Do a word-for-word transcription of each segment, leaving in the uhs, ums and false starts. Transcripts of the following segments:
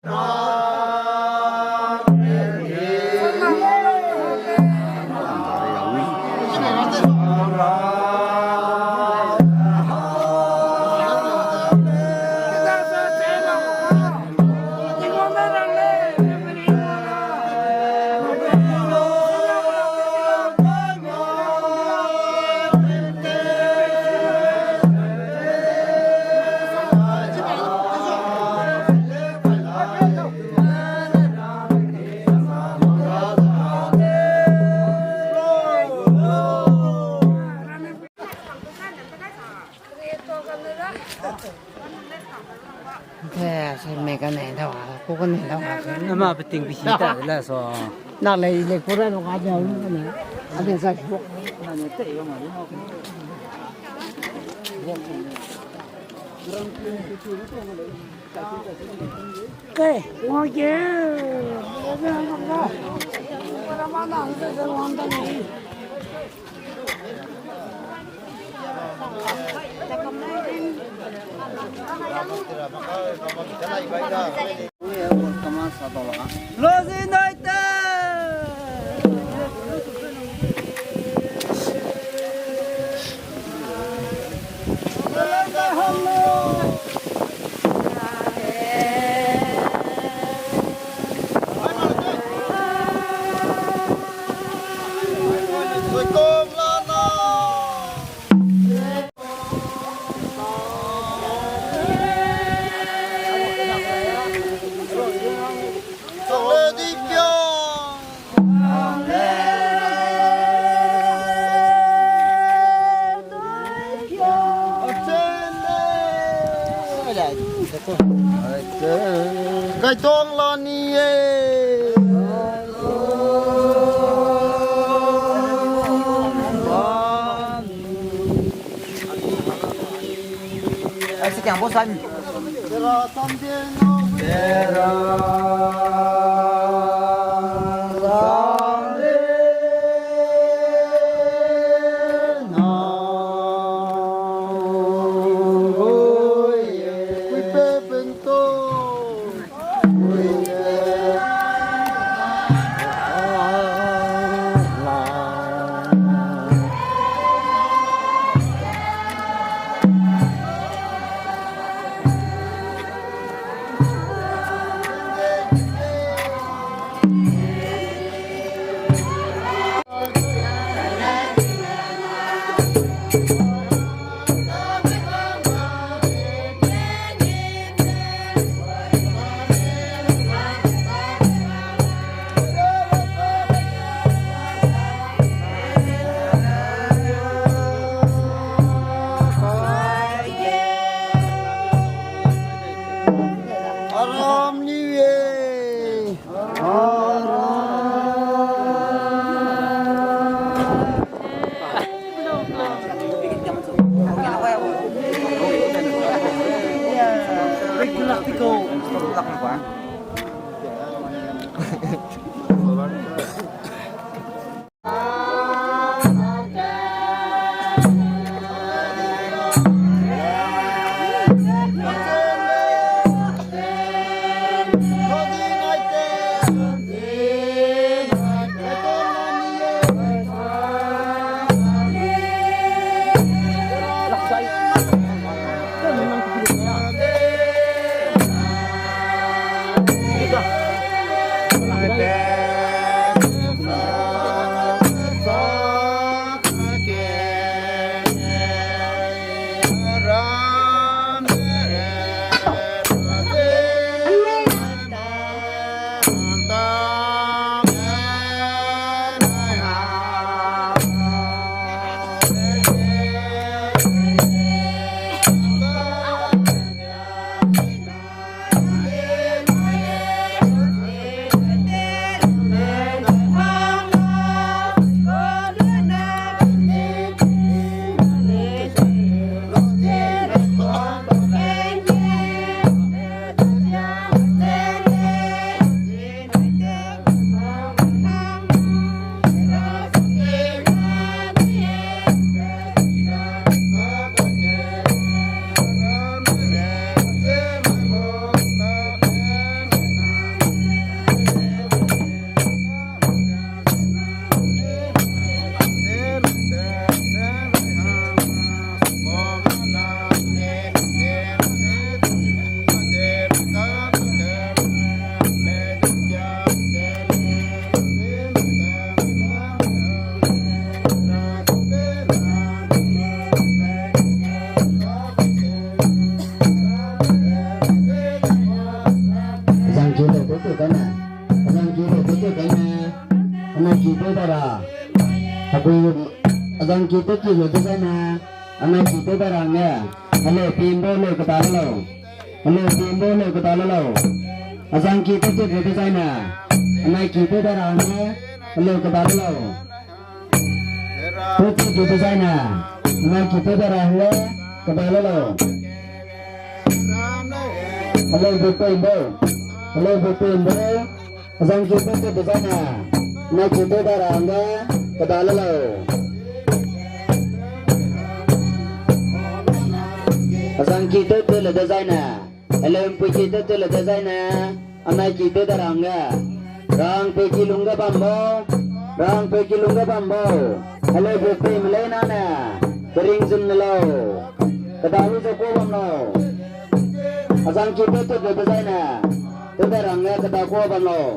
Te, se me ka nei da wa, ku ka nei da wa. Ama peting pisi ta de la so. Na lei, lei ku ra lo ka ja lu ka nei. A de sa. Gaitong la ni e. Aram New Year. Ki leu tew tew kai ne. Azang ki leu tew tew kai ne. Anai ki tew da ra. Apui, azang ki tew tew leu tew kai ne. Anai ki tew da ra nge. Heleu pimbe leu keda le lau. Heleu pimbe leu keda le lau. Azang ki tew tew leu tew kai ne. Anai ki tew da ra nge. Heleu keda le lau. Tew tew tew kai ne. Anai ki tew da ra nge. Keda le lau. Heleu bu pei mbe. Heleu bu pei mbe. Azang ki tew tew dezaine, anai ki tew da ra hangge, keda le lau. Azang ki tew tew le dezaine, heleu mpui ki tew tew le dezaine, anai ki tew da ra hangge. Rangpeu ki lungge bam lau, rangpeu ki lungge bam lau. Heleu bu pei me lei nane, kering zun me lau. Keda lu ze kuâ bam lau. Azang ki tew tew le dezaine, tew da ra hangge keda kuâ bam lau.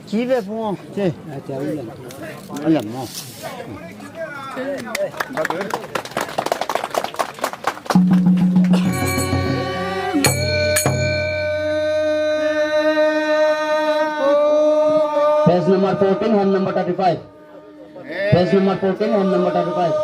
Kibe pung, che. Alam mo. Page number fourteen, hand number thirty-five. Page number fourteen, hand number thirty-five.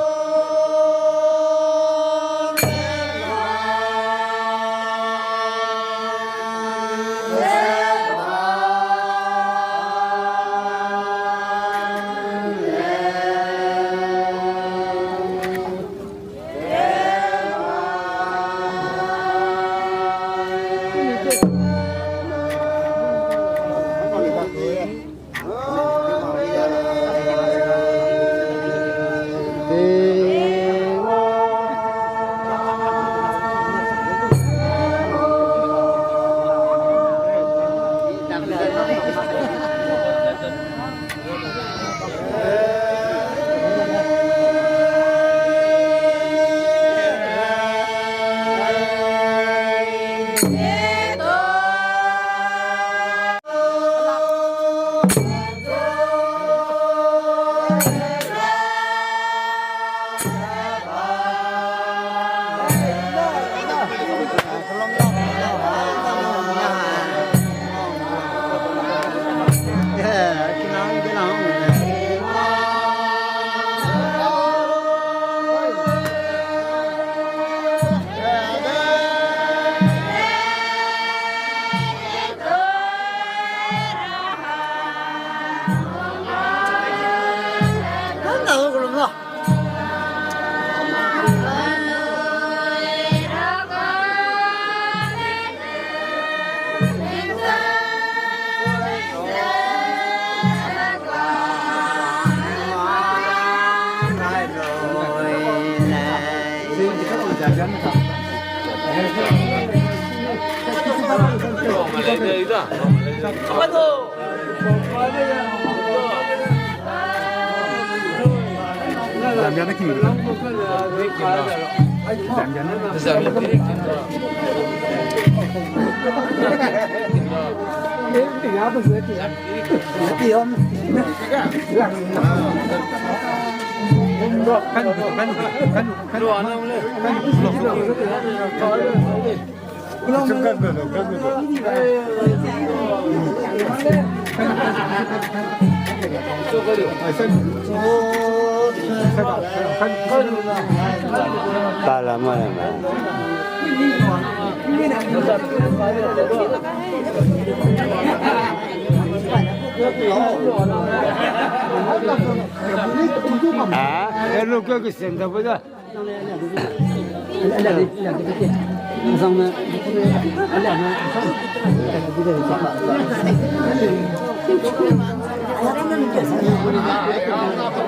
Ah, eh, lu ke ke sen da bu da.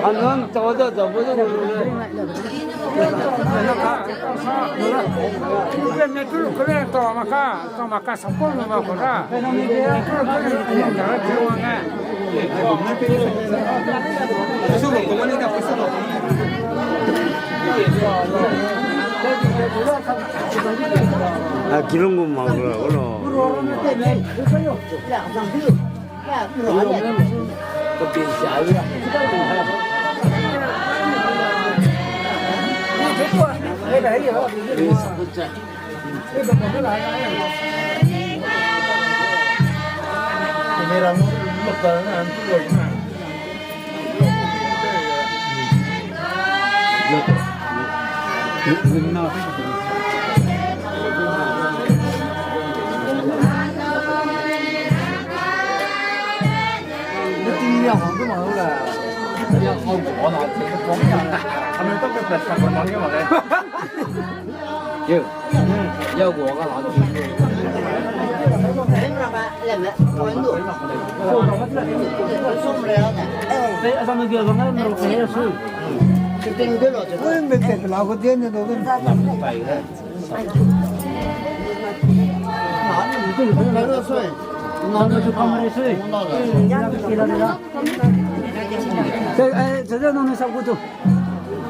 Anang tau da tau bu da. Metro kule tau maka, tau maka sapol ma ko da. Metro kule tau da tau maka. A kilung gu ma gu la, gu lo.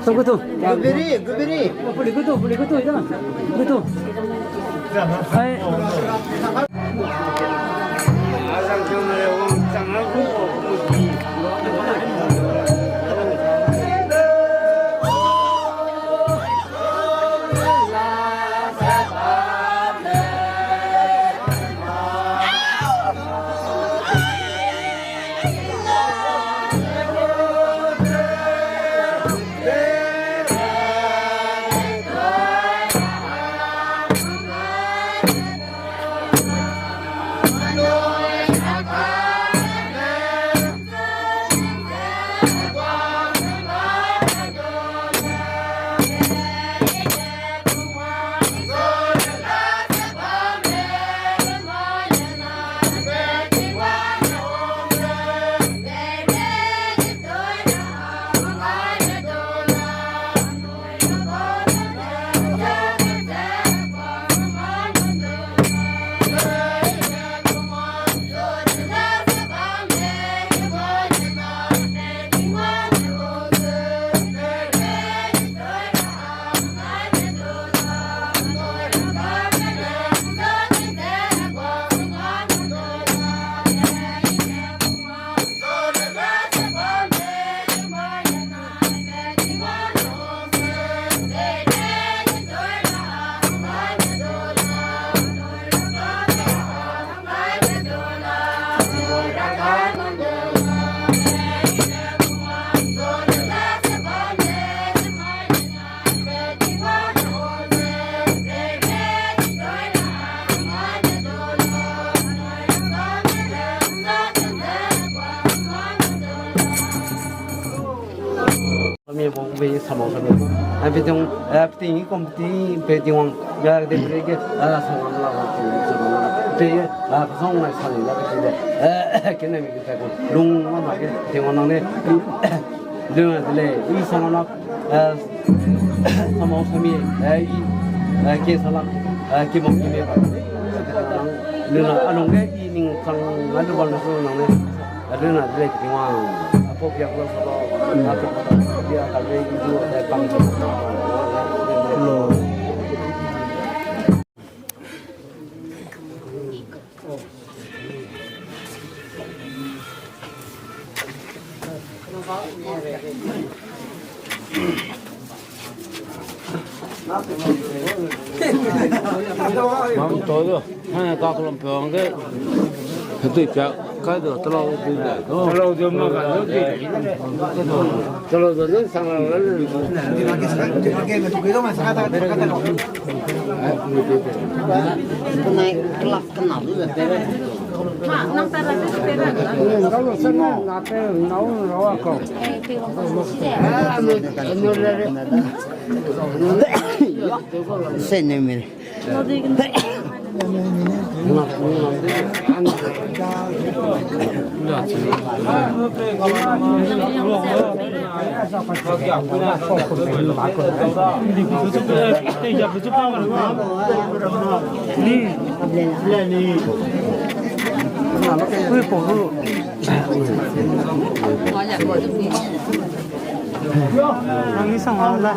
Gubiri, gubiri. Puli kutu, puli kutu, ida. Kutu. Ai. Kami bo be samau kami. Ai, pe ting, eh, pe ting i committee, pe ting wang, ya de pe ge, ah, samau la, pe, ah, song na sang la ke de. Eh, kene mi ke ko. Lung ma ma ke, ting wang nang ne. Lung de le, i samau la, eh, samau kami, eh, i, eh, ke sala, eh, ke mo ke me ba. Lung na, a lung ge i ning sang na lu ba na so nang ne. Aduna direct kiwang. Apo piak lo solo. Apo dia ka le idu, eh, pang. Lo. Mam to do. Hana ka kolom pe wang ge. Hetui pia kai do, telau dui de. Telau dui ma ka dui de. Telau dui ne sang la la. Nai class kena lu de. Sene mere. Nang ni sang la.